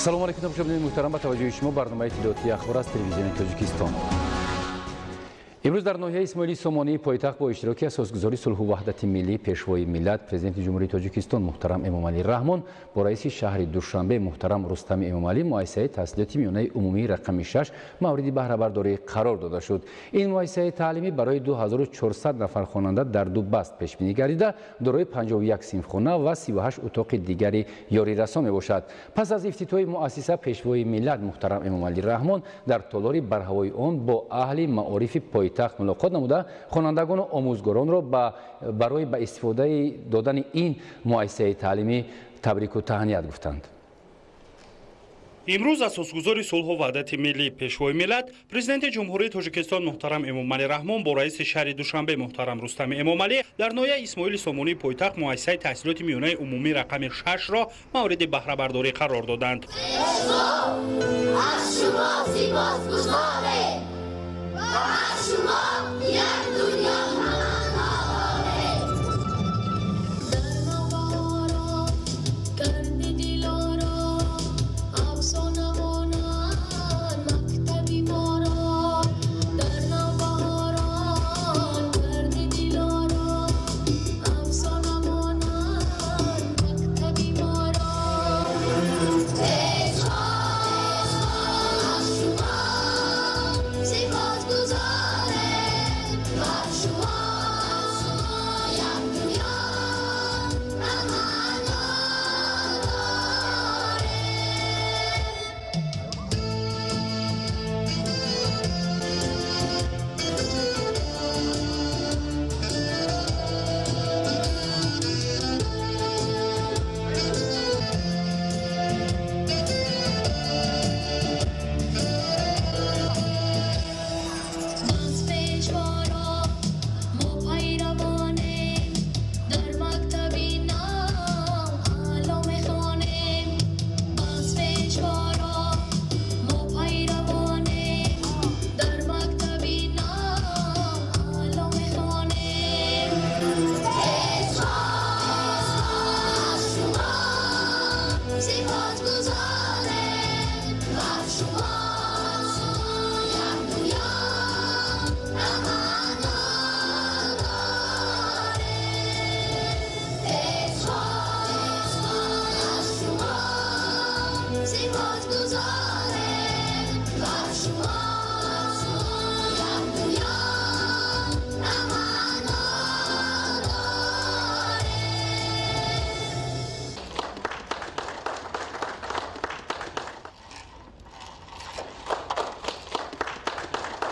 Ассалому алайкум, тамошобинони муҳтарам, ба таваҷҷӯҳи шумо барномаи иттилоотии ахбор аз телевизиони Тоҷикистон. Имрӯз дар ноҳияи Исмоили Сомонии пойтахт бо иштироки асосгузори сулҳу ваҳдати миллӣ, пешвои миллат, президенти Ҷумҳурии Тоҷикистон муҳтарам Эмомалӣ Раҳмон бо раиси шаҳри Душанбе муҳтарам Рустами Эмомалӣ муассисаи таҳсилоти миёнаи умумии рақами 6 мавриди баҳрабардорӣ қарор дода шуд. Ин муассисаи таълимӣ барои 2400 нафар хонанда дар ду баст пешбинӣ гардида, дорои 51 синфхона ва 38 утоқи дигари ёрирасон мебошад. Пас аз ифтитоҳи муассиса пешвои миллат муҳтарам Эмомалӣ Раҳмон дар толори барҳавои он бо аҳли маорифи пойтахт мулоқот намуда, хонандагону омӯзгоронро барои ба истифодаи додани ин муассисаи таълимӣ табрику таҳният гуфтанд. Имрӯз асосгузори сулҳу ваҳдати миллӣ, пешвои миллат, президенти Ҷумҳурии Тоҷикистон муҳтарам Эмомалӣ Раҳмон бо раиси шаҳри Душанбе муҳтарам Рустами Эмомалӣ дар ноҳияи Исмоили Сомонии пойтахт муассисаи таҳсилоти миёнаи умумӣ рақами 6-ро мавриди баҳрабардорӣ қарор доданд. Аз шумо сипосгузорем, аз шумо як дунё таманно дорем. Дар навбаҳоро гарди дилоро афсона монанд мактаби моро, дар навбаҳорон гарди дилоро афсона монанд мактаби моро. Ҳеҷ аз шумо сипосгузорем, бар шумо як дунё таманно дорем. Аз пешворо мо пайравонем, дар мактаби нав аъло мехонем. Аз пешворо мо пайравонем, дар мактаби нав аъло мехонем. Ҳеҷ аз шумо сипосгузорем, бар шумо як дунё таманно дорем. Ҳеҷ аз шумо сипосгузорем, бар шумо як дунё таманно дорем.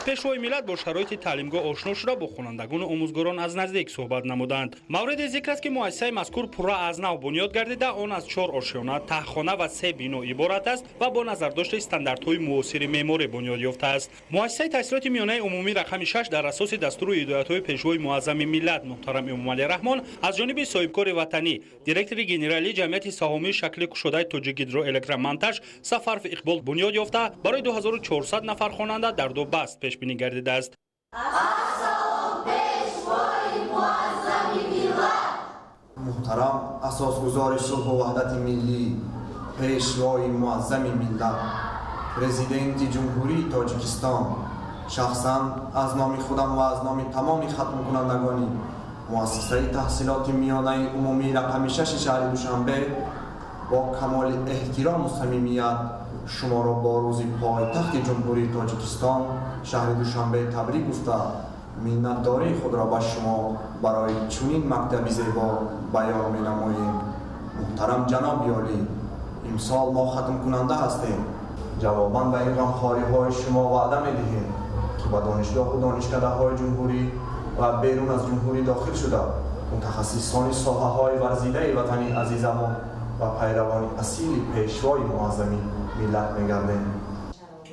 Пешвои миллат бо шароити таълимгоҳ ошно шуда, бо хонандагону омӯзгорон аз наздик суҳбат намуданд. Мавриди зикр аст, ки муассисаи мазкур пурра аз нав бунёд гардида, он аз 4 ошёна, таҳхона ва 3 бино иборат аст ва бо назардошти стандартҳои муосири меъморӣ бунёд ёфтааст. Муассисаи таҳсилоти миёнаи умумӣ рақами 6 дар асоси дастуру ҳидоятҳои пешвои муаззами миллат муҳтарам Эмомалӣ Раҳмон аз ҷониби соҳибкори ватанӣ, директори генералии ҷамъияти саҳомии шакли кушодаи Тоҷикгидроэлектромонтаж Сафаров Иқбол бунёд ёфта, барои 2400 нафар хонанда дар ду баст пешбинӣ гардидааст. Ассалом, пешвои муаззами миллат! Муҳтарам асосгузори сулҳу ваҳдати миллӣ, пешвои муаззами миллат, президенти Ҷумҳурии Тоҷикистон, шахсан аз номи худам ва аз номи тамоми хатмкунандагони муассисаи таҳсилоти миёнаи умумии рақами 6 шаҳри Душанбе бо камоли эҳтирому самимият шуморо бо рӯзи пойтахти Ҷумҳурии Тоҷикистон шаҳри Душанбе табрик гуфта, миннатдории худро ба шумо барои чунин мактаби зебо баён менамоем. Муҳтарам ҷаноби олӣ, имсол мо хатмкунанда ҳастем. Ҷавобан ба ин ғамхориҳои шумо ваъда медиҳем, ки ба донишгоҳу донишкадаҳои ҷумҳурӣ ва берун аз ҷумҳурӣ дохил шуда, мутахассисони соҳаҳои варзидаи ватани азизамон ва пайравони асили пешвои муаззами миллат мегардем.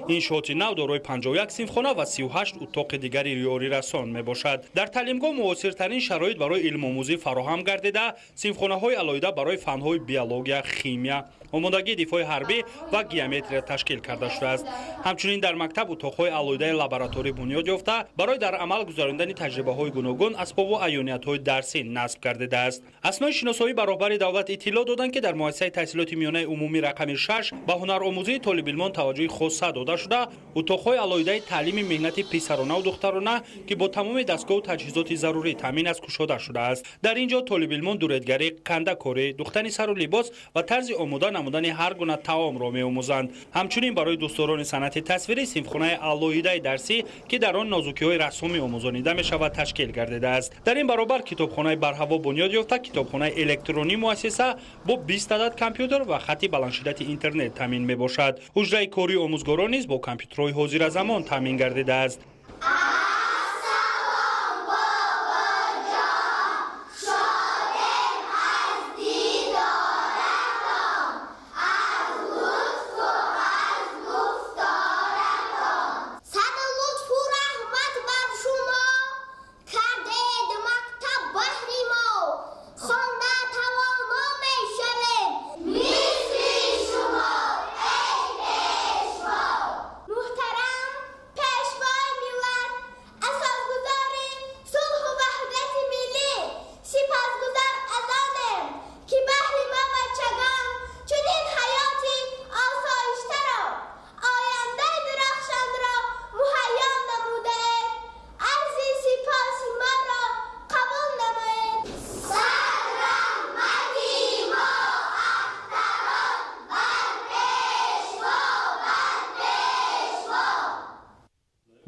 Иншооти нав дорои 51 синфхона ва 38 утоқи дигари ёрирасон мебошад. Дар таълимгоҳ муосиртарин шароит барои илмомӯзӣ фароҳам гардида, синфхонаҳои алоҳида барои фанҳои биология, химия, омодагии дифои ҳарбӣ ва геометрия ташкил карда шудааст. Ҳамчунин дар мактаб утоқҳои алоҳидаи лабораторӣ бунёд ёфта, барои дар амал гузарондани таҷрибаҳои гуногун асбобу аёниятҳои дарсӣ насб гардидааст. Аснои шиносоӣ ба роҳбари давлат иттилоъ доданд, ки дар муассисаи таҳсилоти миёнаи умумӣ рақами 6 ба ҳунаромӯзии толибилмон таваҷҷӯҳи хоса дода шуда, утоқҳои алоҳидаи таълими меҳнати писаронаву духтарона, ки бо тамоми дастгоҳу таҷҳизоти зарурӣ таъмин аст, кушода шудааст. Дар ин ҷо толибилмон дуредгарӣ, кандакорӣ, духтани сару либос ва тарзи омода намудани ҳар гуна таомро меомӯзанд. Ҳамчунин барои дӯстдорони санъати тасвирӣ синфхонаи алоҳидаи дарсӣ, ки дар он нозукиҳои рассомӣ омӯзонида мешавад, ташкил гардидааст. Дар ин баробар китобхонаи барҳаво бунёд ёфта, китобхонаи электронии муассиса бо 20 адад компютер ва хати баландшиддати интернет таъмин мебошад. Ҳуҷраи кории омӯзгорон низ бо компютерҳои ҳозиразамон таъмин гардидааст.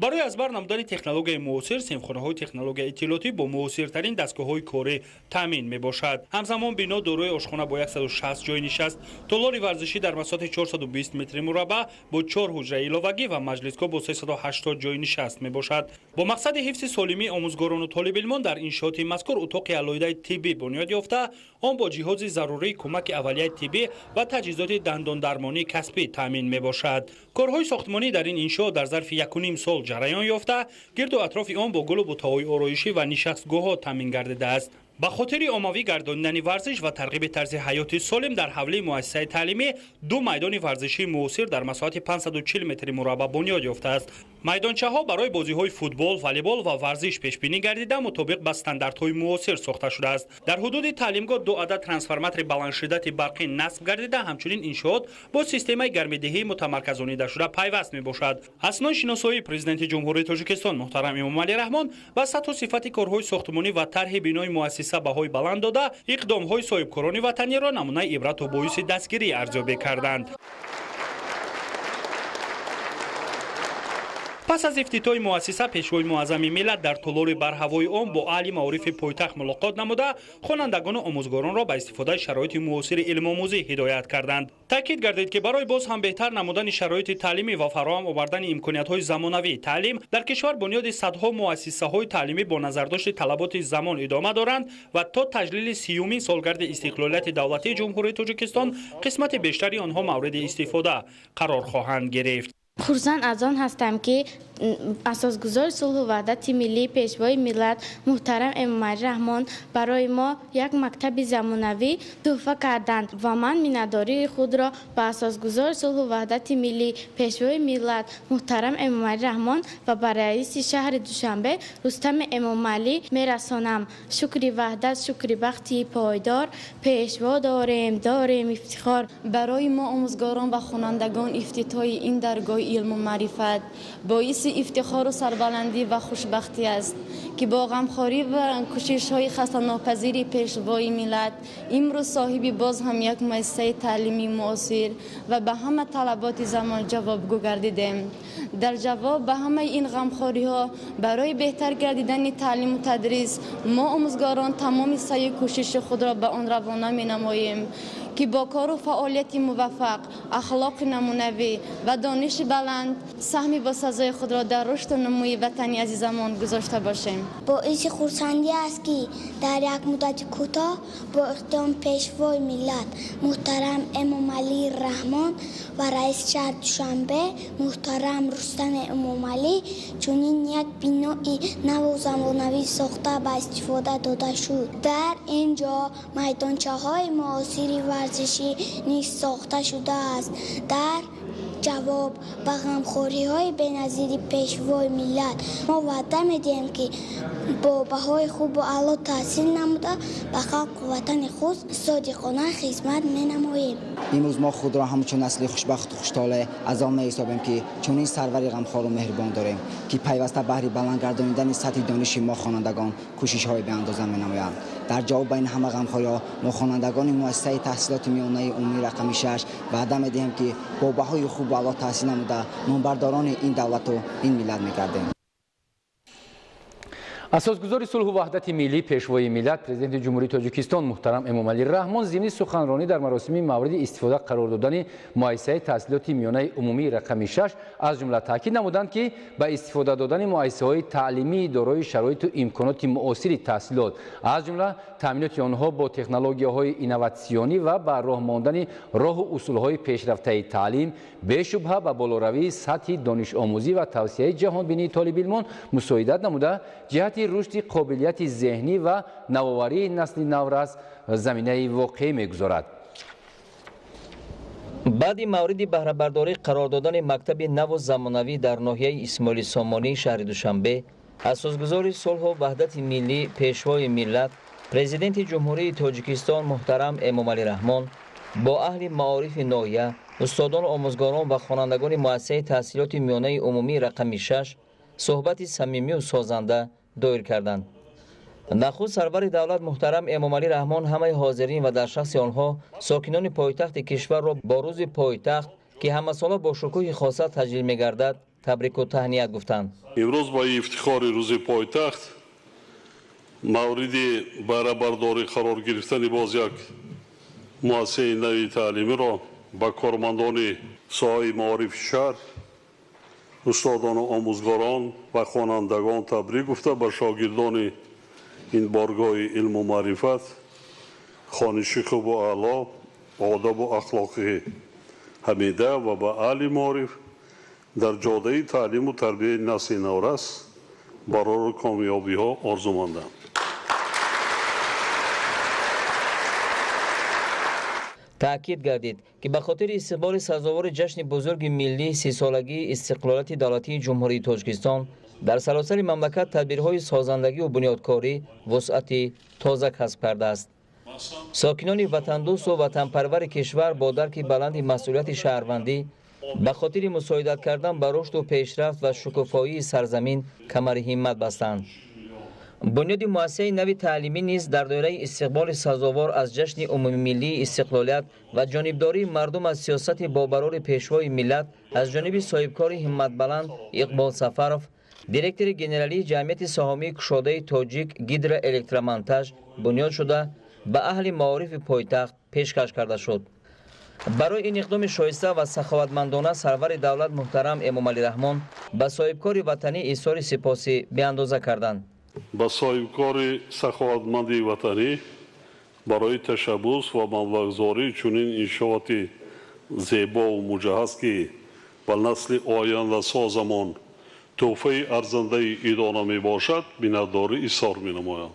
Барои аз бар намудани технологияи муосир, синфхонаҳои технологияи иттилоотӣ бо муосиртарин дастгоҳҳои корӣ таъмин мебошад. Ҳамзамон бино дорои ошхона бо 160 ҷойи нишаст, толори варзишӣ дар масоҳати 420 метри мураббаъ бо 4 ҳуҷраи иловагӣ ва маҷлисгоҳ бо 380 ҷойи нишаст мебошад. Бо мақсади ҳифзи солимии омӯзгорону толибилмон дар иншооти мазкур утоқи алоҳидаи тиббӣ бунёд ёфта, он бо ҷиҳози зарурии кӯмаки аввалияи тиббӣ ва таҷҳизоти дандондармонии касбӣ таъмин мебошад. Корҳои сохтмонӣ дар ин иншоот дар зарфи 1,5 сол ҷараён ёфта, гирду атрофи он бо гулу бутаҳои ороишӣ ва нишастгоҳҳо таъмин гардидааст. Ба хотири оммавӣ гардонидани варзиш ва тарғиби тарзи ҳаёти солим дар ҳавлии муассисаи таълимӣ ду майдони варзишии муосир дар масоҳати 540 метри мураббаъ бунёд ёфтааст. Майдончаҳо барои бозиҳои футбол, волейбол ва варзиш пешбинӣ гардида, мутобиқ ба стандартҳои муосир сохта шудааст. Дар ҳудуди таълимгоҳ ду адад трансформатори баландшиддати барқӣ насб гардида, ҳамчунин иншоот бо системаи гармидиҳии мутамарказонидашуда пайваст мебошад. Аснои шиносоии Президенти Ҷумҳурии Тоҷикистон муҳтарам Эмомалӣ Раҳмон ба сатҳу сифати корҳои сохтмонӣ ва тарҳи бинои муассиса баҳои баланд дода, иқдомҳои соҳибкорони ватаниро намунаи ибрату боиси дастгирӣ арзёбӣ карданд. Пас аз ифтитоҳи муассиса Пешвои муаззами миллат дар толори барҳавои он бо аҳли маорифи пойтахт мулоқот намуда, хонандагону омӯзгоронро ба истифодаи шароити муосири илмомӯзӣ ҳидоят карданд. Таъкид гардид, ки барои боз ҳам беҳтар намудани шароити таълимӣ ва фароҳам овардани имкониятҳои замонавии таълим дар кишвар бунёди садҳо муассисаҳои таълимӣ бо назардошти талаботи замон идома доранд ва то таҷлили 30-умин солгарди истиқлолияти давлатии Ҷумҳурии Тоҷикистон қисмати бештари онҳо мавриди истифода қарор хоҳанд гирифт. Хурсанд аз он ҳастам, ки асосгузори сулҳу ваҳдати миллӣ, Пешвои миллат муҳтарам Эмомалӣ Раҳмон барои мо як мактаби замонавӣ туҳфа карданд ва ман миннатдории худро ба асосгузори сулҳу ваҳдати миллӣ, Пешвои миллат муҳтарам Эмомалӣ Раҳмон ва ба раиси шаҳри Душанбе Рустами Эмомалӣ мерасонам. Шукри ваҳдат, шукри бахти пойдор, Пешво дорем, дорем ифтихор. Барои мо омӯзгорон ва хонандагон ифтитоҳи ин даргоҳи илму маърифат боиси ифтихору сарбаландӣ ва хушбахтӣ аст, ки бо ғамхорӣ ва кӯшишҳои хастанопазири Пешвои миллат имрӯз соҳиби боз ҳам як муассисаи таълимии муосир ва ба ҳама талаботи замон ҷавобгӯ гардидем. Дар ҷавоб ба ҳамаи ин ғамхориҳо барои беҳтар гардидани таълиму тадрис мо омӯзгорон тамоми саъю кӯшиши худро ба он равона менамоем, ки бо кору фаъолияти муваффақ, ахлоқи намунавӣ ва дониши баланд саҳми босазои худро дар рушду нумӯи ватани азизамон гузошта бошем. Боиси хурсандӣ аст, ки дар як муддати кӯтоҳ бо иқдоми Пешвои миллат муҳтарам Эмомалӣ Раҳмон ва раиси шаҳри Душанбе муҳтарам Рустам Эмомалӣ чунин як бинои наву замонавӣ сохта ба истифода дода шуд. Дар ин ҷо майдончаҳои муосири варзишӣ низ сохта шудааст. Дар ҷавоб ба ғамхориҳои беназири Пешвои миллат мо ваъда медиҳем, ки бо баҳои хубу аъло таҳсил намуда ба халқу ватани худ содиқона хизмат менамоем. Имрӯз мо худро ҳамчун насли хушбахту хуштолеъ аз он меҳисобем, ки чунин сарвари ғамхору меҳрубон дорем, ки пайваста баҳри баланд гардонидани сатҳи дониши мо хонандагон кӯшишҳои беандоза менамоянд. Дар ҷавоб ба ин ҳама ғамхориҳо мо хонандагони муассисаи таҳсилоти миёнаи умумии рақами 6 ваъда медиҳем, ки бо баҳои хубу аъло таҳсил намуда номбардорони ин давлату ин миллат мегардем. Асосгузори сулҳу ваҳдати миллӣ, Пешвои миллат, Президенти Ҷумҳурии Тоҷикистон муҳтарам Эмомалӣ Раҳмон зимни суханронӣ дар маросими мавриди истифода қарор додани муассисаи таҳсилоти миёнаи умумии рақами 6 аз ҷумла таъкид намуданд, ки ба истифода додани муассисаҳои таълимии дорои шароиту имконоти муосири таҳсилот, аз ҷумла таъминоти онҳо бо технологияҳои инноватсионӣ ва ба роҳ мондани роҳу усулҳои пешрафтаи таълим бешубҳа ба болоравии сатҳи донишомӯзӣ ва тавсияи ҷаҳонбинии толибилмон мусоидат намуда, ҷиҳати рушди қобилияти зеҳнӣ ва навоварии насли наврас заминаи воқеӣ мегузорад. Баъди мавриди баҳрабардорӣ қарор додани мактаби наву замонавӣ дар ноҳияи Исмоили Сомонии шаҳри Душанбе, асосгузори сулҳу ваҳдати миллӣ, Пешвои миллат, Президенти Ҷумҳурии Тоҷикистон муҳтарам Эмомалӣ Раҳмон бо аҳли маорифи ноҳия, устодону омӯзгорон ва хонандагони муассисаи таҳсилоти миёнаи умумии рақами 6 суҳбати самимию созанда доир карданд. Нахуст сарвари давлат муҳтарам Эмомалӣ Раҳмон ҳамаи ҳозирин ва дар шахси онҳо сокинони пойтахти кишварро бо рӯзи пойтахт, ки ҳамасола бо шукӯҳи хоса таҷлил мегардад, табрику таҳният гуфтанд. Имрӯз ба ифтихори рӯзи пойтахт мавриди баҳрабардорӣ қарор гирифтани боз як муассисаи нави таълимиро ба кормандони соҳаи маорифи шаҳр, устодону омӯзгорон ва хонандагон табрик гуфта, ба шогирдони ин боргоҳи илму маърифат хониши хубу аъло, одобу ахлоқи ҳамида ва ба аҳли маориф дар ҷодаи таълиму тарбияи насли наврас барору комёбиҳо орзумандам. Таъкид гардид, ки ба хотири истиқболи сазовори ҷашни бузурги миллӣ 30-солагии истиқлолияти давлатии Ҷумҳурии Тоҷикистон дар саросари мамлакат тадбирҳои созандагию бунёдкорӣ вусъати тоза касб кардааст. Сокинони ватандӯсту ватанпарвари кишвар бо дарки баланди масъулияти шаҳрвандӣ ба хотири мусоидат кардан ба рушду пешрафт ва шукуфоии сарзамин камари ҳиммат бастанд. Бунёди муассисаи нави таълимӣ низ дар доираи истиқболи сазовор аз ҷашни умумимиллии истиқлолият ва ҷонибдории мардум аз сиёсати бобарори Пешвои миллат аз ҷониби соҳибкори ҳимматбаланд Иқбол Сафаров, директори генералии ҷамъияти саҳомии кушодаи тоҷик Гидроэлектромонтаж бунёд шуда, ба аҳли маорифи пойтахт пешкаш карда шуд. Барои ин иқдоми шоиста ва саховатмандона сарвари давлат муҳтарам Эмомалӣ Раҳмон ба соҳибкори ватанӣ изҳори сипоси беандоза карданд. Ба соҳибкори саховатманди ватанӣ барои ташаббус ва маблағгузории чунин иншооти зебову муҷаҳҳаз, ки ба насли ояндасозамон тӯҳфаи арзандаи идона мебошад, миннатдорӣ изҳор менамоям.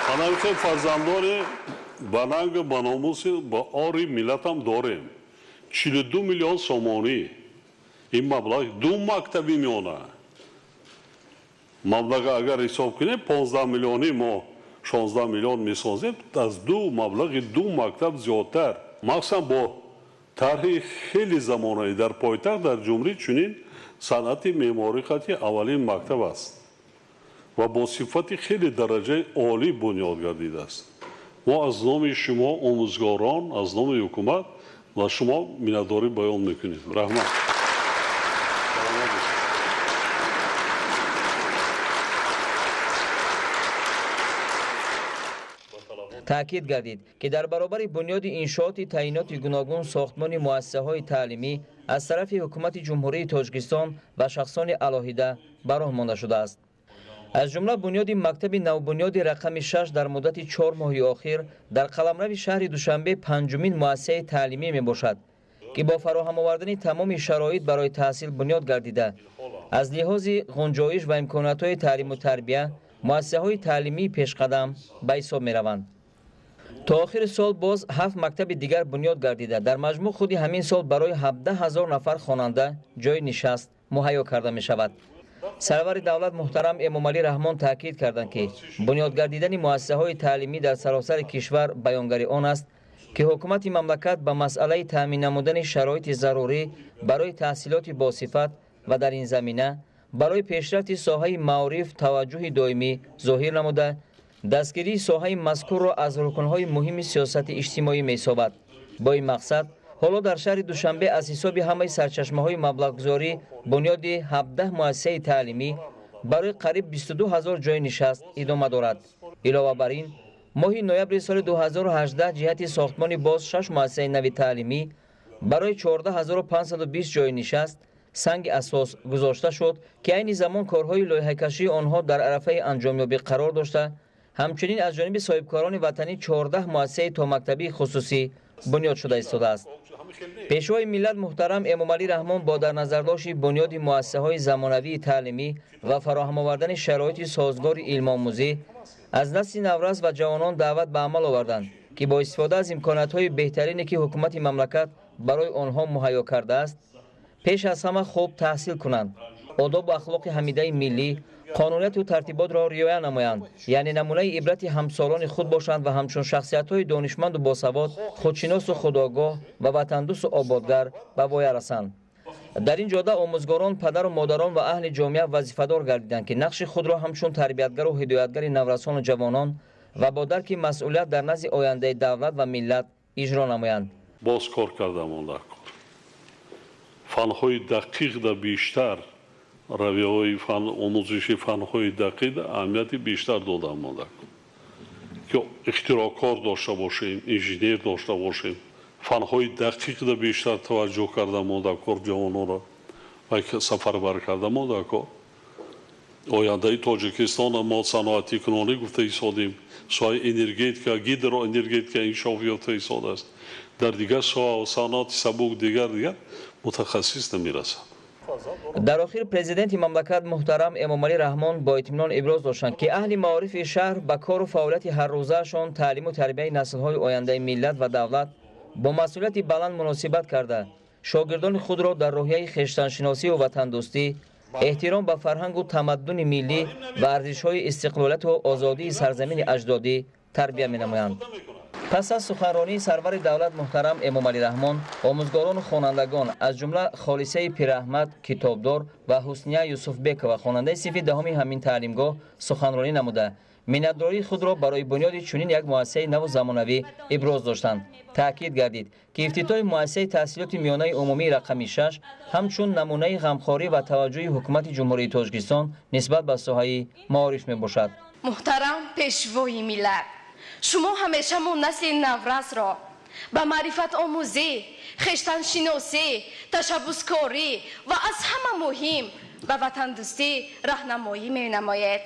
Ҳанавихе фарзандони ба нангу ба номуси ба ори миллатам дорем. 42 миллион сомонӣ ин маблағ ду мактаби миёна. Маблаға агар ҳисоб кунем, 15 миллиони мо 16 миллион месозем, аз ду маблағи ду мактаб зиёдтар. Махсусан бо тарҳи хеле замонавӣ дар пойтахт дар ҷумҳурӣ чунин санъати меъморӣ хати аввалин мактаб аст ва бо сифати хеле дараҷаи олӣ бунёд гардидааст. Мо аз номи шумо омӯзгорон, аз номи ҳукумат ва шумо миннатдорӣ баён мекунем. Раҳмат. Таъкид гардид, ки дар баробари бунёди иншооти таъиноти гуногун сохтмони муассисаҳои таълимӣ аз тарафи ҳукумати Ҷумҳурии Тоҷикистон ва шахсони алоҳида ба роҳ монда шудааст. Аз ҷумла бунёди мактаби навбунёди рақами 6 дар муддати 4 моҳи охир дар қаламрави шаҳри Душанбе панҷумин муассисаи таълимӣ мебошад, ки бо фароҳам овардани тамоми шароит барои таҳсил бунёд гардида, аз лиҳози ғунҷоиш ва имкониятҳои таълиму тарбия муассисаҳои таълимии пешқадам ба ҳисоб мераванд. То охири сол боз 7 мактаби дигар бунёд гардида, дар маҷмӯъ худи ҳамин сол барои 17 ҳазор нафар хонанда ҷойи нишаст муҳайё карда мешавад. Сарвари давлат муҳтарам Эмомалӣ Раҳмон таъкид карданд, ки бунёд гардидани муассисаҳои таълимӣ дар саросари кишвар баёнгари он аст, ки ҳукумати мамлакат ба масъалаи таъмин намудани шароити зарурӣ барои таҳсилоти босифат ва дар ин замина барои пешрафти соҳаи маориф таваҷҷӯҳи доимӣ зоҳир намуда, дастгирии соҳаи мазкурро аз рукнҳои муҳими сиёсати иҷтимоӣ меҳисобад. Бо ин мақсад ҳоло дар шаҳри Душанбе аз ҳисоби ҳамаи сарчашмаҳои маблағгузорӣ бунёди 17 муассисаи таълимӣ барои қариб 22 ҳазор ҷойи нишаст идома дорад. Илова бар ин, моҳи ноябри соли 2018 ҷиҳати сохтмони боз 6 муассисаи нави таълимӣ барои 14520 ҷойи нишаст санги асос гузошта шуд, ки айни замон корҳои лоиҳакашии онҳо дар арафаи анҷомёбӣ қарор дошта, ҳамчунин аз ҷониби соҳибкорони ватанӣ 14 муассисаи томактабии хусусӣ бунёд шуда истодааст. Пешвои миллат муҳтарам Эмомалӣ Раҳмон бо дар назардошти бунёди муассисаҳои замонавии таълимӣ ва фароҳам овардани шароити созгори илмомӯзӣ аз насли наврас ва ҷавонон даъват ба амал оварданд, ки бо истифода аз имкониятҳои беҳтарине, ки ҳукумати мамлакат барои онҳо муҳайё кардааст, пеш аз ҳама хуб таҳсил кунанд, одобу ахлоқи ҳамидаи миллӣ, қонунияту тартиботро риоя намоянд, яъне намунаи ибрати ҳамсолони худ бошанд ва ҳамчун шахсиятҳои донишманду босавод, худшиносу худогоҳ ва ватандӯсту ободгар ба воя расанд. Дар ин ҷода омӯзгорон, падару модарон ва аҳли ҷомеа вазифадор гардиданд, ки нақши худро ҳамчун тарбиятгару ҳидоятгари наврасону ҷавонон ва бо дарки масъулият дар назди ояндаи давлат ва миллат иҷро намоянд. Боз кор кардам он дар кор. Фанҳои дақиқ да бештар равияҳои омӯзиши фанҳои дақиқ аҳамияти бештар додам мо дар кор. Ки ихтироъкор дошта бошем, инженер дошта бошем, фанҳои дақиқ да бештар таваҷҷӯҳ кардам мо дар кор ҷавононро ва сафарбар кардам мо дар кор. Ояндаи Тоҷикистонро мо саноатӣ кунонӣ гуфта истодем, соҳаи энергетика, гидроэнергетика инкишоф ёфта истодааст. Дар дигар соҳа саноати сабук дигар мутахассис намерасад. Дар охир президенти мамлакат муҳтарам Эмомалӣ Раҳмон бо итминон иброз доштанд, ки аҳли маорифи шаҳр ба кору фаъолияти ҳаррӯзаашон таълиму тарбияи наслҳои ояндаи миллат ва давлат бо масъулияти баланд муносибат карда, шогирдони худро дар рӯҳияи хештаншиносию ватандӯстӣ, эҳтиром ба фарҳангу тамаддуни миллӣ ва арзишҳои истиқлолияту озодии сарзамини аҷдодӣ тарбия менамоянд. Пас аз суханронии сарвари давлат муҳтарам Эмомалӣ Раҳмон, омӯзгорону хонандагон аз ҷумла Холисаи Пираҳмад Китобдор ва Ҳусния Юсуфбекова, хонандаи синфи 10 ҳамин таълимгоҳ, суханронӣ намуда, миннатдории худро барои бунёди чунин як муассисаи наву замонавӣ иброз доштанд. Таъкид гардид, ки ифтитоҳи муассисаи таҳсилоти миёнаи умумии рақами 6 ҳамчун намунаи ғамхорӣ ва таваҷҷӯҳи ҳукумати Ҷумҳурии Тоҷикистон нисбат ба соҳаи маориф мебошад. Муҳтарам пешвои миллат, шумо ҳамеша мо насли наврасро ба маърифатомӯзӣ, хештаншиносӣ, ташаббускорӣ ва аз ҳама муҳим ба ватандӯстӣ раҳнамоӣ менамоед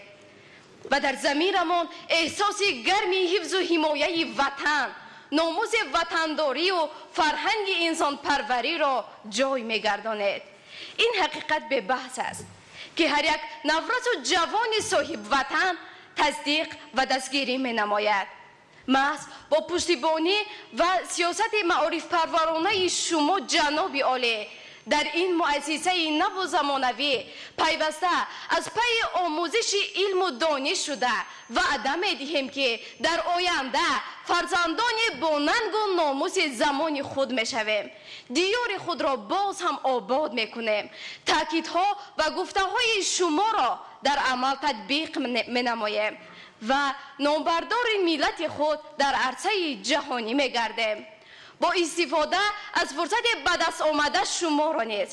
ва дар замирамон эҳсоси гарми ҳифзу ҳимояи ватан, номуси ватандорию фарҳанги инсонпарвариро ҷой мегардонед. Ин ҳақиқат бебаҳс аст, ки ҳар як наврасу ҷавони соҳибватан тасдиқ ва дастгирӣ менамояд. Маҳз бо пуштибонӣ ва сиёсати маорифпарваронаи шумо, ҷаноби олӣ, дар ин муассисаи наву замонавӣ пайваста аз пайи омӯзиши илму дониш шуда ваъда медиҳем, ки дар оянда фарзандони бонангу номуси замони худ мешавем, диёри худро боз ҳам обод мекунем, таъкидҳо ва гуфтаҳои шуморо дар амал татбиқ менамоем ва номбардори миллати худ дар арсаи ҷаҳонӣ мегардем. Бо истифода аз фурсати ба даст омада шуморо низ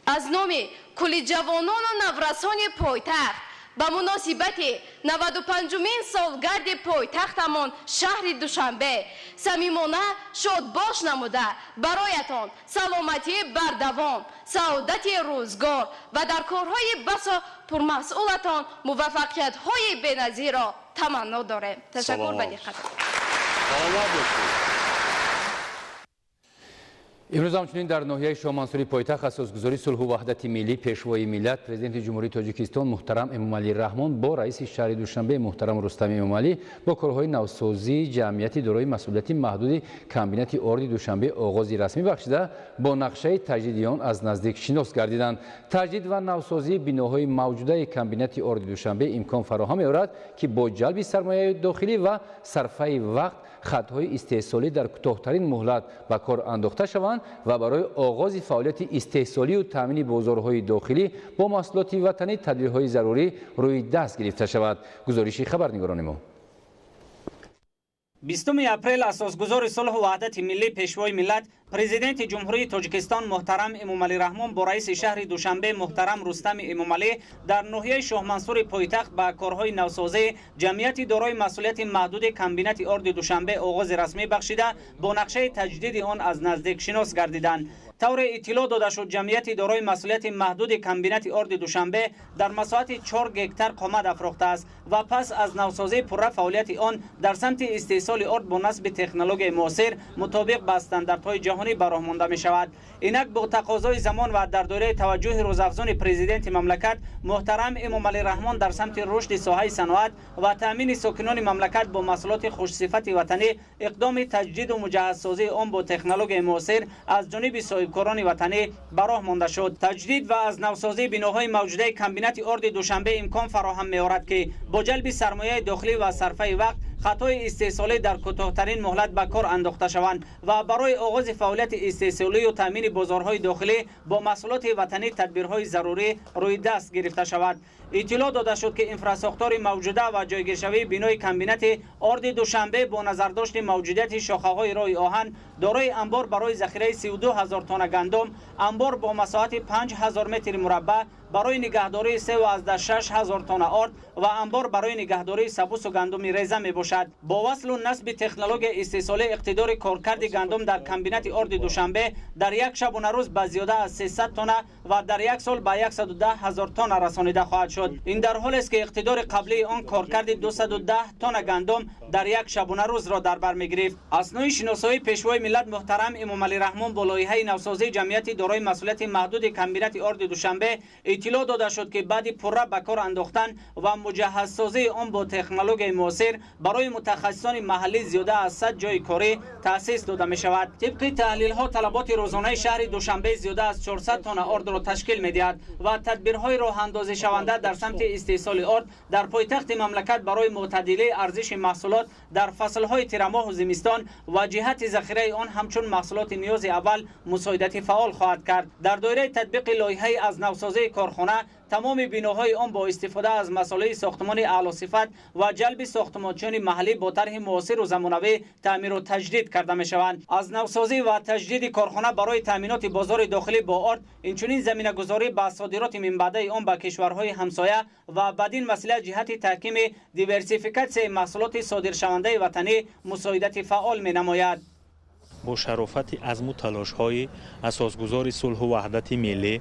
аз номи кулли ҷавонону наврасони пойтахт Ба муносибати 95-умин солгарди пойтахтамон шаҳри Душанбе самимона шодбош намуда, бароятон саломатии бардавом, саодати рӯзгор ва дар корҳои басо пурмасъулатон муваффақиятҳои беназирро таманно дорем. Ташаккур ба диққат. Имрӯз ҳамчунин дар ноҳияи Шоҳмансури пойтахт асосгузори сулҳу ваҳдати миллӣ, Пешвои миллат, Президенти Ҷумҳурии Тоҷикистон муҳтарам Эмомалӣ Раҳмон бо раиси шаҳри Душанбе муҳтарам Рустам Эмомалӣ бо корҳои навсозии ҷамъияти дорои масъулияти маҳдуди комбинати орди Душанбе оғози расмӣ бахшида, бо нақшаи таҷдиди он аз наздик шинос гардиданд. Таҷдид ва навсозии биноҳои мавҷудаи комбинати орди Душанбе имкон фароҳам меорад, ки бо ҷалби сармояи дохилӣ ва сарфаи вақт хатҳои истеҳсолӣ дар кӯтоҳтарин муҳлат ба кор андохта шаванд ва барои оғози фаъолияти истеҳсолию таъмини бозорҳои дохилӣ бо маҳсулоти ватанӣ тадбирҳои зарурӣ рӯи даст гирифта шавад. Гузориши хабарнигорони мо. 20 апрел асосгузори сулҳу ваҳдати миллӣ, Пешвои миллат, Президенти Ҷумҳурии Тоҷикистон муҳтарам Эмомалӣ Раҳмон бо раиси шаҳри Душанбе муҳтарам Рустами Эмомалӣ дар ноҳияи Шоҳмансури пойтахт ба корҳои навсозии ҷамъияти дорои масъулияти маҳдуди комбинати орди Душанбе оғози расмӣ бахшида, бо нақшаи таҷдиди он аз наздик шинос гардиданд. Тавре иттилоъ дода шуд, ҷамъияти дорои масъулияти маҳдуди комбинати орди Душанбе дар масоҳати 4 гектар қомат афрохтааст ва пас аз навсозии пурра фаъолияти он дар самти истеҳсоли орд бо насби технологияи муосир мутобиқ ба стандартҳои ҷаҳонӣ ба роҳ монда мешавад. Инак бо тақозои замон ва дар доираи таваҷҷӯҳи рӯзафзуни президенти мамлакат муҳтарам Эмомалӣ Раҳмон дар самти рушди соҳаи саноат ва таъмини сокинони мамлакат бо маҳсулоти хушсифати ватанӣ, иқдоми таҷдиду муҷаҳҳазсозии он бо технологияи муосир аз ҷониби соҳибкорони ватанӣ ба роҳ монда шуд. Таҷдид ва аз навсозии биноҳои мавҷудаи комбинати орди Душанбе имкон фароҳам меорад, ки бо ҷалби сармояи дохилӣ ва сарфаи вақт хатҳои истеҳсолӣ дар кӯтоҳтарин муҳлат ба кор андохта шаванд ва барои оғози фаъолияти истеҳсолию таъмини бозорҳои дохилӣ бо маҳсулоти ватанӣ тадбирҳои зарурӣ рӯи даст гирифта шавад. Иттилоъ дода шуд, ки инфрасохтори мавҷуда ва ҷойгиршавии бинои комбинати орди Душанбе бо назардошти мавҷудияти шохаҳои роҳи оҳан дорои амбор барои захираи 32 ҳазор тонна гандум, амбор бо масоҳати 5 ҳазор метри мураббаъ барои нигаҳдории 3,6 ҳазор тонна орд ва амбор барои нигаҳдории сабусу гандуми реза мебошад. Бо васлу насби технологияи истеҳсолӣ иқтидори коркарди гандум дар комбинати орди Душанбе дар як шабонарӯз ба зиёда аз 300 тонна ва дар як сол ба 110 ҳазор тонна расонида хоҳад шуд. Ин дар ҳолест, ки иқтидори қаблии он коркарди 210 тонна гандум дар як шабонарӯзро дар бар мегирифт. Аснои шиносоии Пешвои миллат муҳтарам Эмомалӣ Раҳмон бо лоиҳаи навсозии ҷамъияти дорои масъулияти маҳдуди комбинати орди Душанбе иттилоъ дода шуд, ки баъди пурра ба кор андохтан ва муҷаҳҳазсозии он бо технологияи муосир барои мутахассисони маҳаллӣ зиёда аз 100 ҷойи корӣ таъсис дода мешавад. Тибқи таҳлилҳо талаботи рӯзонаи шаҳри Душанбе зиёда аз 400 тонна ордро ташкил медиҳад ва тадбирҳои роҳандозишаванда дар самти истеҳсоли орд дар пойтахти мамлакат барои мӯътадилии арзиши маҳсулот дар фаслҳои тирамоҳу зимистон ва ҷиҳати захираи он ҳамчун маҳсулоти ниёзи аввал мусоидати фаъол хоҳад кард. Дар доираи татбиқи лоиҳаи аз навсозии корхона тамоми биноҳои он бо истифода аз масолеҳи сохтмони аълосифат ва ҷалби сохтмончиёни маҳаллӣ бо тарҳи муосиру замонавӣ таъмиру таҷдид карда мешаванд. Аз навсозӣ ва таҷдиди корхона барои таъминоти бозори дохилӣ бо орд, инчунин заминагузорӣ ба содироти минбаъдаи он ба кишварҳои ҳамсоя ва бадин васила ҷиҳати таҳкими диверсификатсияи маҳсулоти содиршавандаи ватанӣ мусоидати фаъол менамояд. Бо шарофати азму талошҳои асосгузори сулҳу ваҳдати миллӣ,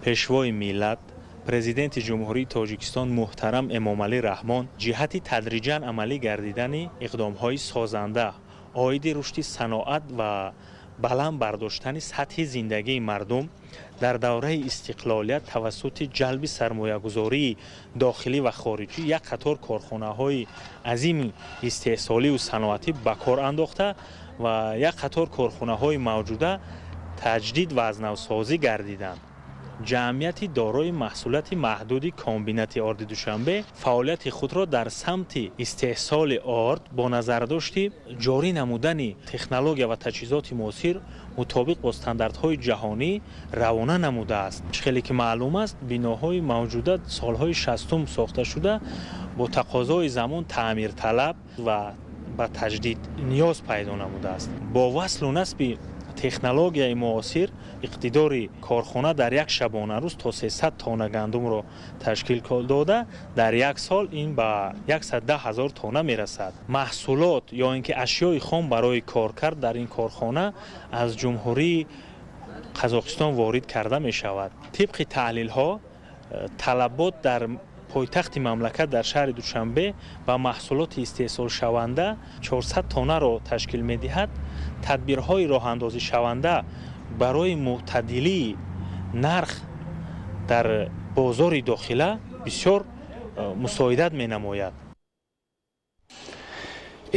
Пешвои миллат, Президенти Ҷумҳурии Тоҷикистон муҳтарам Эмомалӣ Раҳмон ҷиҳати тадриҷан амалӣ гардидани иқдомҳои созанда оиди рушди саноат ва баланд бардоштани сатҳи зиндагии мардум дар давраи истиқлолият тавассути ҷалби сармоягузории дохилӣ ва хориҷӣ як қатор корхонаҳои азими истеҳсолию саноатӣ ба кор андохта ва як қатор корхонаҳои мавҷуда таҷдид ва аз навсозӣ гардиданд. Ҷамъияти дорои маҳсулияти маҳдуди комбинати орди Душанбе фаъолияти худро дар самти истеҳсоли орд бо назардошти ҷорӣ намудани технология ва таҷҳизоти муосир мутобиқ бо стандартҳои ҷаҳонӣ равона намудааст. Чӣ хеле ки маълум аст, биноҳои мавҷуда солҳои 60 сохта шуда бо тақозои замон таъмирталаб ва ба таҷдид ниёз пайдо намудааст. Бо васлу насби Технологияи муосир иқтидори корхона дар як шабонарӯз то 300 тонна гандумро ташкил дода, дар як сол ин ба 110 ҳазор тонна мерасад. Маҳсулот ё ин ки ашёи хом барои коркард дар ин корхона аз Ҷумҳурии Қазоқистон ворид карда мешавад. Тибқи таҳлилҳо, талабот дар пойтахти мамлакат дар шаҳри Душанбе ба маҳсулоти истеҳсолшаванда 400 тоннаро ташкил медиҳад. Тадбирҳои роҳандозишаванда барои мӯътадилии нарх дар бозори дохила бисёр мусоидат менамояд.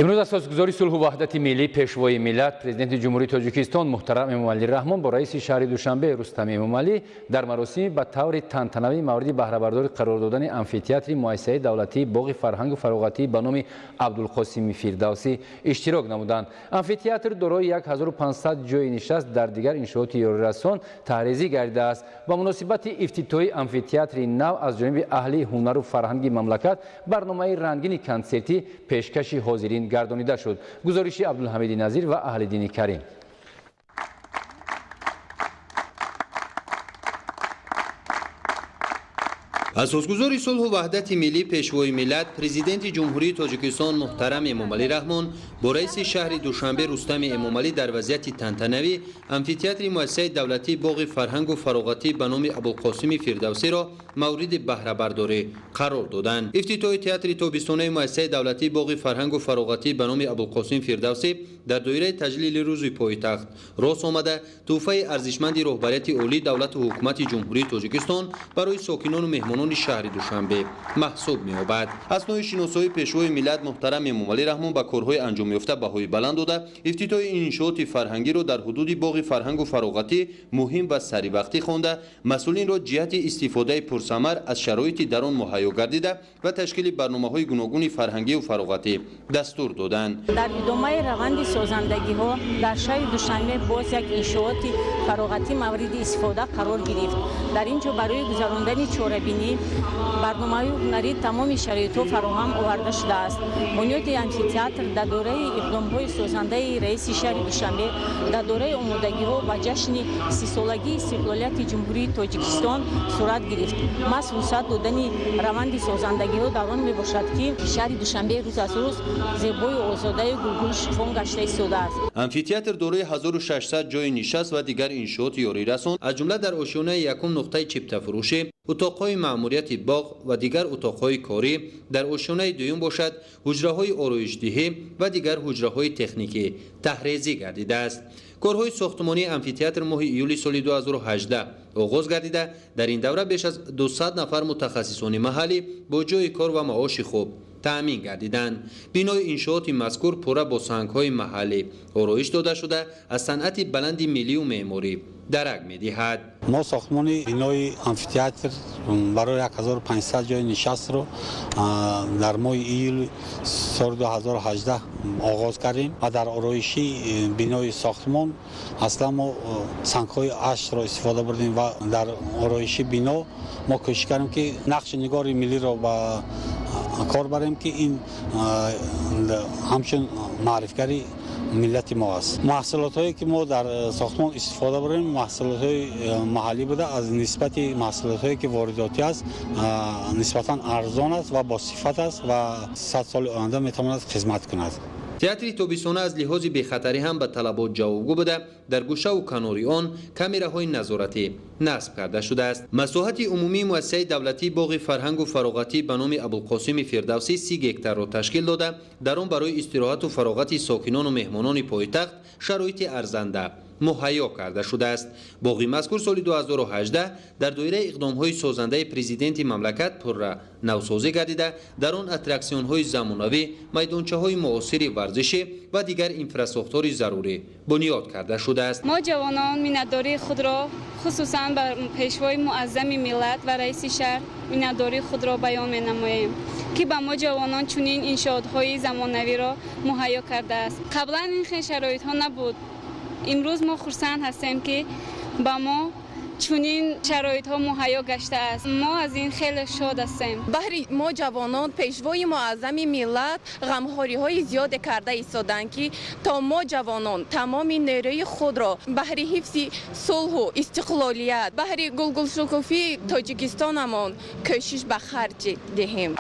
Имрӯз асосгузори сулҳу ваҳдати миллӣ, пешвои миллат, президенти Ҷумҳурии Тоҷикистон муҳтарам Эмомалӣ Раҳмон бо раиси шаҳри Душанбе Рустами Эмомалӣ дар маросими ба таври тантанавӣ мавриди баҳрабардорӣ қарор додани амфитеатри муассисаи давлатии боғи фарҳангу фароғатӣ ба номи Абдулқосими Фирдавсӣ иштирок намуданд. Амфитеатр дорои 1500 ҷойи нишаст дар дигар иншооти ёрирасон таҳрезӣ гардидааст. Ба муносибати ифтитоҳи амфитеатри нав аз ҷониби аҳли ҳунару фарҳанги мамлакат барномаи рангини консертӣ пешкаши ҳозирин гардонида шуд. Гузориши Абдулҳамиди Назир ва Аҳлиддини Карим. Асосгузори сулҳу ваҳдати миллӣ, пешвои миллат, президенти Ҷумҳурии Тоҷикистон муҳтарам Эмомалӣ Раҳмон бо раиси шаҳри Душанбе Рустами Эмомалӣ дар вазъияти тантанавӣ амфитеатри муассисаи давлатии боғи фарҳангу фароғатӣ ба номи Абулқосими Фирдавсиро мавриди баҳрабардорӣ қарор доданд. Ифтитоҳи театри тобистонаи муассисаи давлатии боғи фарҳангу фароғатӣ ба номи Абулқосим Фирдавсӣ дар доираи таҷлили рӯзи пойтахт рост омада, тӯҳфаи арзишманди роҳбарияти олии давлату ҳукумати Ҷумҳурии Тоҷикистон барои сокинону меҳмонони шаҳри Душанбе маҳсуб меёбад. Аснои шиносоии пешвои миллат муҳтарам Эмомалӣ Раҳмон ба корҳои анҷомёфта баҳои баланд дода, ифтитоҳи иншооти фарҳангиро дар ҳудуди боғи фарҳангу фароғатӣ муҳим ва саривақтӣ хонда, масъулинро ҷиҳати истифодаи пурсамар аз шароити дар он муҳайё гардида ва ташкили барномаҳои гуногуни фарҳангию фароғатӣ дастур доданд. Дар идомаи раванди созандагиҳо дар шаҳри Душанбе боз як иншооти фароғатӣ мавриди истифода қарор гирифт. Дар ин ҷо барои гузарондани чорабинӣ барномаҳои ҳунарӣ тамоми шароитҳо фароҳам оварда шудааст. Бунёди амфитеатр дар доираи иқдомҳои созандаи раиси шаҳри Душанбе дар доираи омодагиҳо ба ҷашни 30-солагии истиқлолияти Ҷумҳурии Тоҷикистон сурат гирифт. Маҳз вусъат додани раванди созандагиҳо дар он мебошад, ки шаҳри Душанбе рӯз аз рӯз зебою озодаю гулгул шукуфон гашта истодааст. Амфитеатр дорои 1600 ҷойи нишаст ва дигар иншооти ёрирасон, аз ҷумла дар ошёнаи якум нуқтаи чиптафурӯшӣ, утоқҳои маъмурияти боғ ва дигар утоқҳои корӣ, дар ошёнаи дуюм бошад ҳуҷраҳои ороишдиҳӣ ва дигар ҳуҷраҳои техникӣ таҳрезӣ гардидааст. Корҳои сохтмонии амфитеатр моҳи июли соли 2018 оғоз гардида, дар ин давра беш аз 200 нафар мутахассисони маҳаллӣ бо ҷойи кор ва маоши хуб таъмин гардиданд. Бинои иншооти мазкур пурра бо сангҳои маҳаллӣ ороиш дода шуда, аз санъати баланди миллию меъморӣ дарак медиҳад. Мо сохтмони бинои амфитеатр барои 1500 ҷойи нишастро дар моҳи июли соли 2018 оғоз кардем ва дар ороиши бинои сохтмон аслан мо сангҳои аштро истифода бурдем ва дар ороиши бино мо кӯшиш кардем, ки нақши нигори миллиро ба кор барем, ки ин ҳамчун маърифгари миллати мо аст. Маҳсулотҳое ки мо дар сохтмон истифода бурем, маҳсулотҳои маҳаллӣ буда, аз нисбати маҳсулотҳое ки воридотӣ аст нисбатан арзон аст ва босифат аст ва 100 соли оянда метавонад хизмат кунад. Театри тобистона аз лиҳози бехатарӣ ҳам ба талабот ҷавобгӯ буда, дар гӯшаву канори он камераҳои назоратӣ насб карда шудааст. Масоҳати умумии муассисаи давлатии боғи фарҳангу фароғатӣ ба номи Абулқосими Фирдавсӣ 30 гектарро ташкил дода, дар он барои истироҳату фароғати сокинону меҳмонони пойтахт шароити арзанда муҳайё карда шудааст. Боғи мазкур соли 2018 дар доираи иқдомҳои созандаи президенти мамлакат пурра навсозӣ гардида, дар он аттраксионҳои замонавӣ, майдончаҳои муосири варзишӣ ва дигар инфрасохтори зарурӣ бунёд карда шудааст. Мо ҷавонон миннатдории худро хусусан ба пешвои муаззами миллат ва раиси шаҳр миннатдории худро баён менамоем, ки ба мо ҷавонон чунин иншоотҳои замонавиро муҳайё кардааст. Қаблан ин хел шароитҳо набуд. Имрӯз мо хурсанд ҳастем, ки ба мо чунин шароитҳо муҳайё гаштааст. Мо аз ин хеле шод ҳастем. Баҳри мо ҷавонон пешвои муаззами миллат ғамхориҳои зиёде карда истоданд, ки то мо ҷавонон тамоми нерӯи худро баҳри ҳифзи сулҳу истиқлолият, баҳри гулгулшукуфии Тоҷикистонамон кӯшиш ба харҷ диҳем.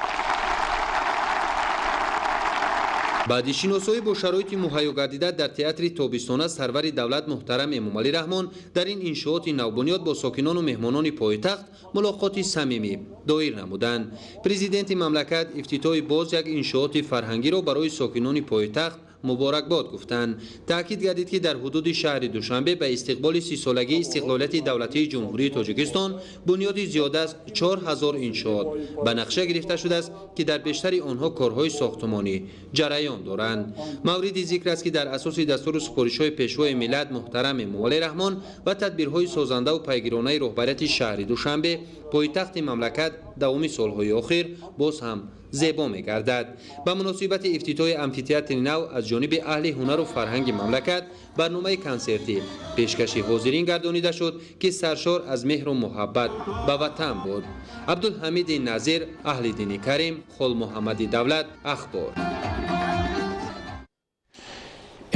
Баъди шиносоӣ бо шароити муҳайё гардида дар театри тобистона сарвари давлат муҳтарам Эмомалӣ Раҳмон дар ин иншооти навбунёд бо сокинону меҳмонони пойтахт мулоқоти самимӣ доир намуданд. Президенти мамлакат ифтитоҳи боз як иншооти фарҳангиро барои сокинони пойтахт муборакбод гуфтанд. Таъкид гардид, ки дар ҳудуди шаҳри Душанбе ба истиқболи 30-солагии истиқлолияти давлатии Ҷумҳурии Тоҷикистон бунёди зиёда аз 4000 иншоот ба нақша гирифта шудааст, ки дар бештари онҳо корҳои сохтумонӣ ҷараён доранд. Мавриди зикр аст, ки дар асоси дастуру супоришҳои Пешвои миллат муҳтарам Эмомалӣ Раҳмон ва тадбирҳои созандаву пайгиронаи роҳбарияти шаҳри Душанбе пойтахти мамлакат давоми солҳои охир боз ҳам зебо мегардад. Ба муносибати ифтитоҳи амфитеатри нав аз ҷониби аҳли ҳунару фарҳанги мамлакат барномаи консертӣ пешкаши ҳозирин гардонида шуд, ки саршор аз меҳру муҳаббат ба ватан буд. Абдулҳамиди Назир, Аҳлиддини Карим, Холмуҳаммади Давлат, Ахбор.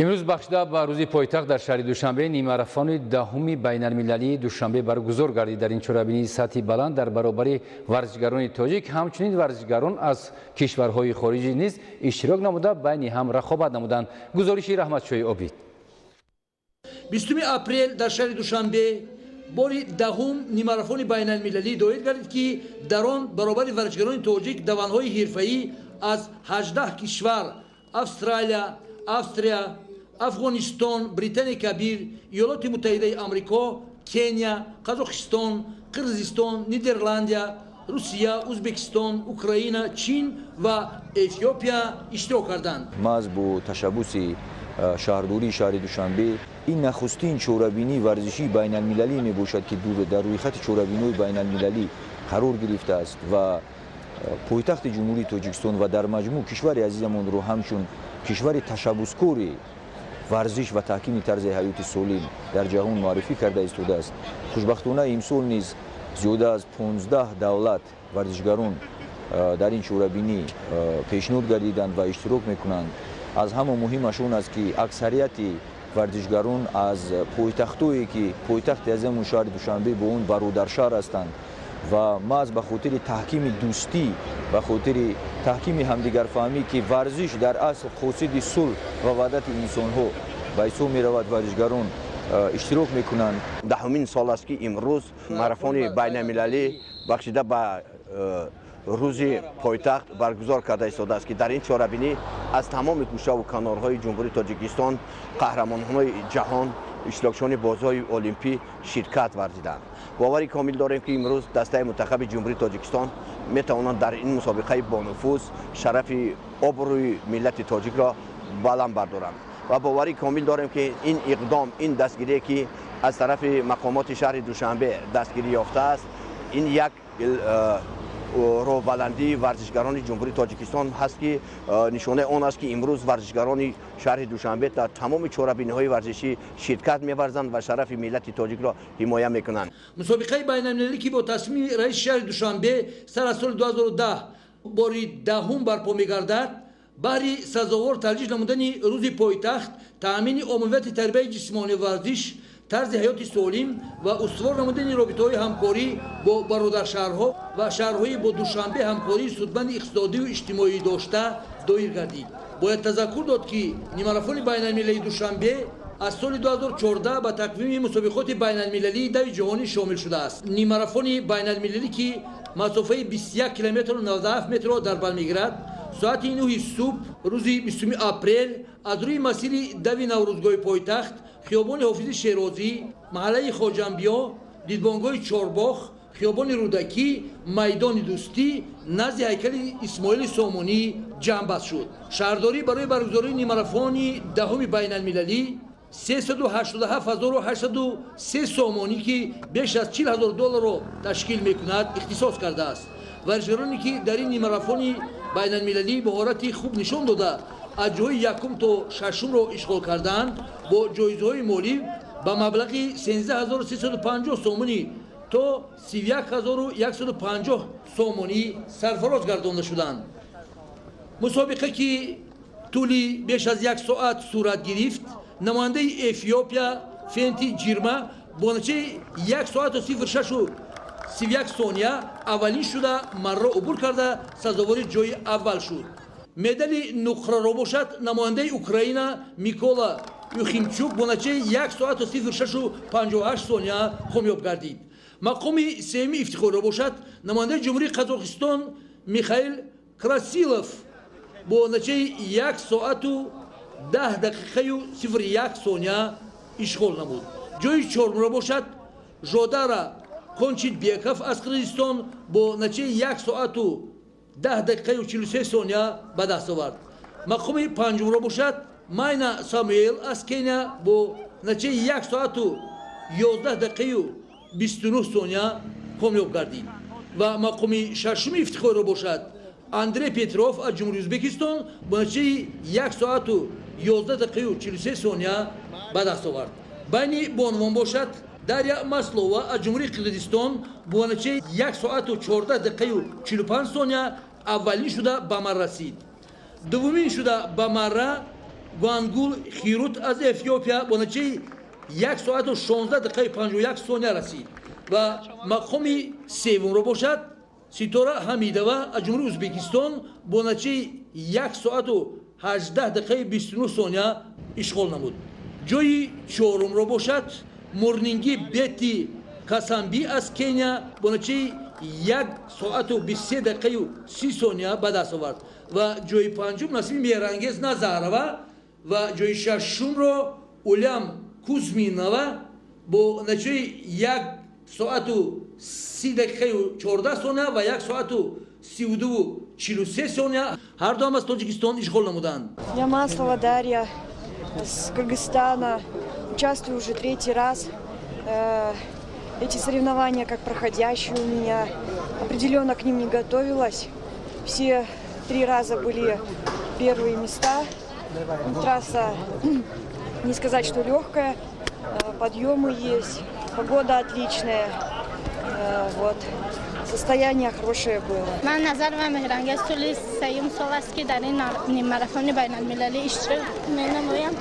Имрӯз бахшида ба рӯзи пойтахт дар шаҳри Душанбе нимарафони 10-уми байналмилалии Душанбе баргузор гардид. Дар ин чорабинии сатҳи баланд дар баробари варзишгарони тоҷик ҳамчунин варзишгарон аз кишварҳои хориҷӣ низ иштирок намуда байни ҳам рақобат намуданд. Гузориши Раҳматшоҳи Обид. 20 апрел дар шаҳри Душанбе бори 10-ум нимарафони байналмилалӣ доир гардид, ки дар он баробари варзишгарони тоҷик даванҳои ҳирфаӣ аз 18 кишвар Австралия, Австрия, Афғонистон, Британияи Кабир, Иёлоти Муттаҳидаи Амрико, Кения, Қазоқистон, Қирғизистон, Нидерландия, Русия, Ӯзбекистон, Украина, Чин ва Эфиопия иштирок карданд. Маҳз бо ташаббуси шаҳрдории шаҳри Душанбе ин нахустин чорабинии варзишии байналмилалӣ мебошад, ки дар рӯйхати чорабиниҳои байналмилалӣ қарор гирифтааст ва пойтахти Ҷумҳурии Тоҷикистон ва дар маҷмӯъ кишвари азизамонро ҳамчун кишвари ташаббускори варзиш ва таҳкими тарзи ҳаёти солим дар ҷаҳон муаррифӣ карда истодааст. Хушбахтона имсол низ зиёда аз 15 давлат варзишгарон дар ин чорабинӣ пешниҳод гардиданд ва иштирок мекунанд. Аз ҳама муҳимаш он аст, ки аксарияти варзишгарон аз пойтахтое, ки пойтахти азизамон шаҳри Душанбе бо он бародаршаҳр ҳастанд ва маҳз ба хотири таҳкими дӯстӣ, ба хотири таҳкими ҳамдигарфаҳмӣ, ки варзиш дар асл қосиди сулҳ ва ваҳдати инсонҳо ба ҳисоб меравад, варзишгарон иштирок мекунанд. 10-умин сол аст, ки имрӯз марафони байналмилалӣ бахшида ба рӯзи пойтахт баргузор карда истодааст, ки дар ин чорабинӣ аз тамоми гӯшаву канорҳои Ҷумҳурии Тоҷикистон қаҳрамонҳои ҷаҳон, иштирокчиёни бозиҳои олимпӣ ширкат варзиданд. Бовари комил дорем, ки имрӯз дастаи мунтахаби Ҷумҳурии Тоҷикистон метавонанд дар ин мусобиқаи бонуфуз шарафи обрӯи миллати тоҷикро баланд бардоранд ва бовари комил дорем, ки ин иқдом, ин дастгирие, ки аз тарафи мақомоти шаҳри Душанбе дастгирӣ ёфтааст, ин як роҳбаландии варзишгарони Ҷумҳурии Тоҷикистон ҳаст, ки нишонаи он аст, ки имрӯз варзишгарони шаҳри Душанбе дар тамоми чорабиниҳои варзишӣ ширкат меварзанд ва шарафи миллати тоҷикро ҳимоя мекунанд. Мусобиқаи байналмилалӣ, ки бо тасмими раиси шаҳри Душанбе сар аз соли 2010 бори 10-ум барпо мегардад, баҳри сазовор таҷлил намудани рӯзи пойтахт, таъмини оммавияти тарбияи ҷисмонӣ, варзиш, тарзи ҳаёти солим ва устувор намудани робитаҳои ҳамкорӣ бо бародаршаҳрҳо ва шаҳрҳои бо Душанбе ҳамкории судманди иқтисодию иҷтимоӣ дошта доир гардид. Бояд тазаккур дод, ки нимарафони байналмилалии Душанбе аз соли 2014 ба тақвими мусобиқоти байналмилалии дави ҷаҳонӣ шомил шудааст. Нимарафони байналмилалӣ, ки масофаи 21 километру 97 метрро дар бар мегирад, соати 9 субҳ рӯзи 20 апрел аз рӯи масири дави Наврӯзгоҳи пойтахт, хиёбони Ҳофизи Шерозӣ, маҳаллаи Хоҷамбиё, дидбонгоҳи Чорбоғ, хиёбони Рӯдакӣ, майдони Дӯстӣ, назди ҳайкали Исмоили Сомонӣ ҷамъбаст шуд. Шаҳрдорӣ барои баргузории нимарафони 10-уми байналмилалӣ 387 803 сомонӣ, ки беш аз 40 000 долларро ташкил мекунад, ихтисос кардааст. Варзишгароне, ки дар ин нимарафони байналмилалӣ маҳорати хуб нишон дода, аз ҷои якум то шашумро ишғол кардаанд, бо ҷоизаҳои молӣ ба маблағи 13350 сомонӣ то 31150 сомонӣ сарфароз гардонда шуданд. Мусобиқа ки тӯли беш аз як соат сурат гирифт, намояндаи Эфиопия Фенти Ҷирма бо натиҷаи 1 соату 06 31 сония аввалин шуда марро убур карда сазовори ҷои аввал шуд. Медали нуқраро бошад намояндаи Украина Микола Юхимчук бо натиҷаи 1 соату 06 58 сония комёб гардид. Мақоми сеюми ифтихориро бошад намояндаи Ҷумҳурии Қазоқистон Михаил Красилов бо натиҷаи 1 соату 10 дақиқаю 01 сония ишғол намуд. Ҷои чорумро бошад Жодара Кончитбеков аз Қирғизистон бо натиҷаи 1 соату 10 дақиқаю 43 сония ба даст овард. Мақоми панҷумро бошад Майна Самуэл аз Кения бо натиҷаи 1 соату 11 дақиқаю 29 сония комёб гардид ва мақоми шашуми ифтихориро бошад Андрей Петров аз Ҷумҳурии Ӯзбекистон бо натиҷаи 1 соату 11 дақиқаю 43 сония ба даст овард. Байни бонувон бошад Дарья Маслова аз Ҷумҳурии Қирғизистон бо натиҷаи 1 соату 14 дақиқаю 45 сония аввалин шуда ба марра расид. Дуввумин шуда ба марра Гуангул Хирут аз Эфиопия бо натиҷаи 1 соату 16 дақиқаю 51 сония расид ва мақоми севумро бошад Ситора Ҳамидова аз Ҷумҳурии Ӯзбекистон бо натиҷаи 1 соату 18 дақиқаи 29 сония ишғол намуд. Ҷои чорумро бошад Мурнинги Бетти Касамби аз Кения бо натиҷаи 1 соату 23 дақиқаю 30 сония ба даст овард ва ҷои панҷум Насиби Меҳрангез Назарова ва ҷои шашумро Улям Кузминова бо натиҷаи 1 соату 30 дақиқаю 14 сония ва 1 соату 32 43 сония ҳар дуам аз Тоҷикистон ишғол намуданд. Я Маслова Дарья с Кыргызстана. Участвую уже третий раз. Эти соревнования как проходящие у меня. Определенно к ним не готовилась. Все три раза были первые места. Трасса, не сказать, что легкая. Подъемы есть, погода отличная. Вот. Состояние хорошее было. Ман Назарова Меҳрангез, тӯли сеюм сол аст, ки дар ин ниммарафони байналмилалӣ иштирок менамоям.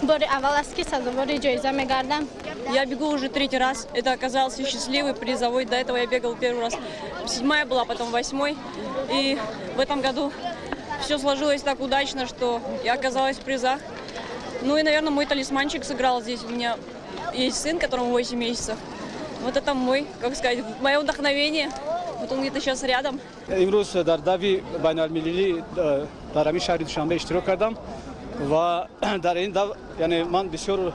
Бори аввал аст, ки сазовори ҷоиза мегардам. Я бегу уже третий раз. Это оказался счастливый призовой. До этого я бегал первый раз. Седьмая была, потом восьмой. И в этом году все сложилось так удачно, что я оказалась в призах. Ну и, наверное, мой талисманчик сыграл здесь. У меня есть сын, которому 8 месяцев. Вот это мой, как сказать, мое вдохновение. Вот он где-то сейчас рядом. Имрӯз дар дави байналмилалӣ дар ҳамин шаҳри Душанбе иштирок кардам ва дар ин дав, яъне, ман бисёр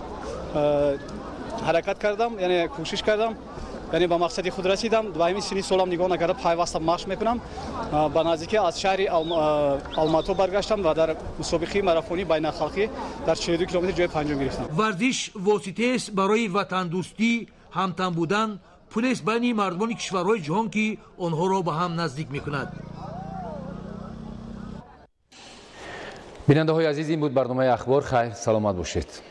ҳаракат кардам, яъне кӯшиш кардам, яъне ба мақсади худ расидам. Ба ҳамин синни солам нигоҳ накарда, пайваста машқ мекунам. Ба наздикӣ аз шаҳри Алмато баргаштам ва дар мусобиқаи марафонии байналхалқӣ дар 42 километр ҷои панҷум гирифтам. Варзиш воситаест барои ватандӯстӣ, ҳамтан будан, пулест байни мардумони кишварҳои ҷаҳон, ки онҳоро ба ҳам наздик мекунад. Бинандаҳои азиз, ин буд барномаи ахбор. Хайр, саломат бошед.